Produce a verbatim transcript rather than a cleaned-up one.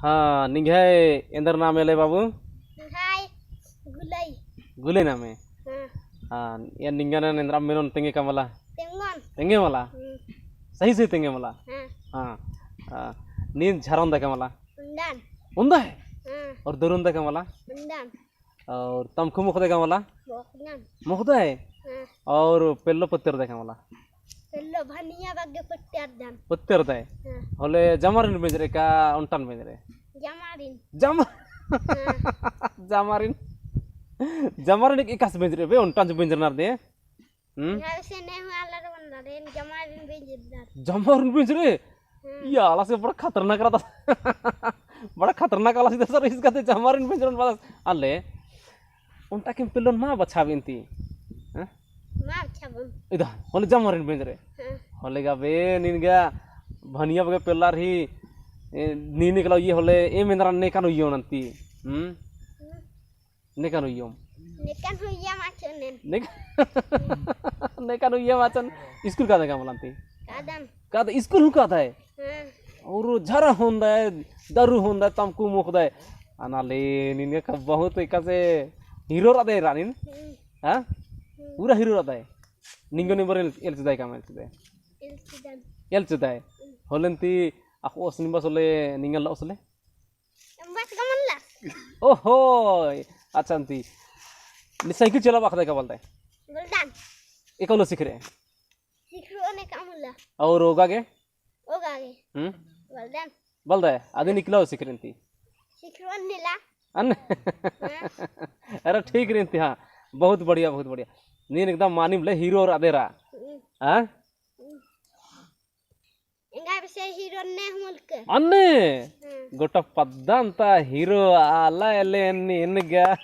हाँ, निंग्है एन्दर नामे ले बाबू? निंग्है गुलई। गुलई नामे? हाँ। हाँ, या निंगन एन्दरा मेनोन तेंगे का मला? तेंगोन। तेंगे मला? हम्म। सही सही तेंगे मला? हाँ। हाँ। हाँ। नीन झरा ओन्दय का मला? ओन्दन। ओन्दय? हाँ। और दरु ओन्दय का मला? ओन्दन। और तमखु मोख़दय का मला? मोख़दन। मोख़दय? हाँ। और पेल्लो पत्तेरदय का मला? पेल्लो भनिया बग्गे पत्तेरदन। पत्तेरदय? हाँ। होले जमारिन बेंजरे का ओन्टन बेंजरे? जमारिन। जमा-, हाँ। जमारिन। जमारिन एकासे बेंजरे बे, ओन्टन जो बेंजरनर दे। हम्म? यहाँ से नहीं हुआ, आलर बंदा रे, जमारिन बेंजरनर। जमारिन बेंजरे? हम्म। या, आला से बड़ा खतरनाक रहता। बड़ा खतरनाक आला से सर, इसका ते जमारिन बेंजरन बादस। अले, ओन्टा किम पेल्लोन मा बछाबेन ती? हाँ? मा बछाबोन। इदा, होले जमारिन बेंजरे। हाँ। होले गा बे, नीन गा, भनिया बग्गे पेल्लर ही, ए, नीन एकला उइये होले, एम एन्दरा नेकन उइयोन अन्ती। हम्म? हम्म। नेकन उइयोम। नेकन उइयोम आचोन। नेक-, नेकन उइयोम आचोन। स्कूल कादय का मला अन्ती? कादन। कादय, स्कूल हूँ कादय? हाँ। और झरा होन्दय, दरु होन्दय, तमकु मोख़दय। अना ले, नीन का बहुत एकासे हीरो रअदय रा नीन? हम्म। हाँ? हम्म। पूरा हीरो रअदय। निंगो निम्बर एल-, एल्चदय का मला एल्चदय? एल्चदन। एल्चदय। हम्म। होले अन्ती अख़ओस निम्बस होले निंगन लओस होले? बस का मला। ओहो, अच्छा अन्ती। नी साइकिल चलाबआ अख़दय का बलदय? बलदन। एका उल्ला सिखरे? सिखरओन एका उल्ला। और ओगा गे? ओगा गे। हम्म? बलदन। बलदय, अदिन इकला सिखरे अन्ती? सिखरओन नेला। अन्ने? हाँ। अरे ठीक रई अन्ती, हाँ। बहुत बढ़िया, बहुत बढ़िया। नीन एकदम मानिम ले हीरो रअदय रा। हम्म। हाँ? हम्म। एंगा बेसे हीरो ने मुल्क। अन्ने? हाँ। गोटा पद्दा अन्ता हीरो आला एले नीन गा।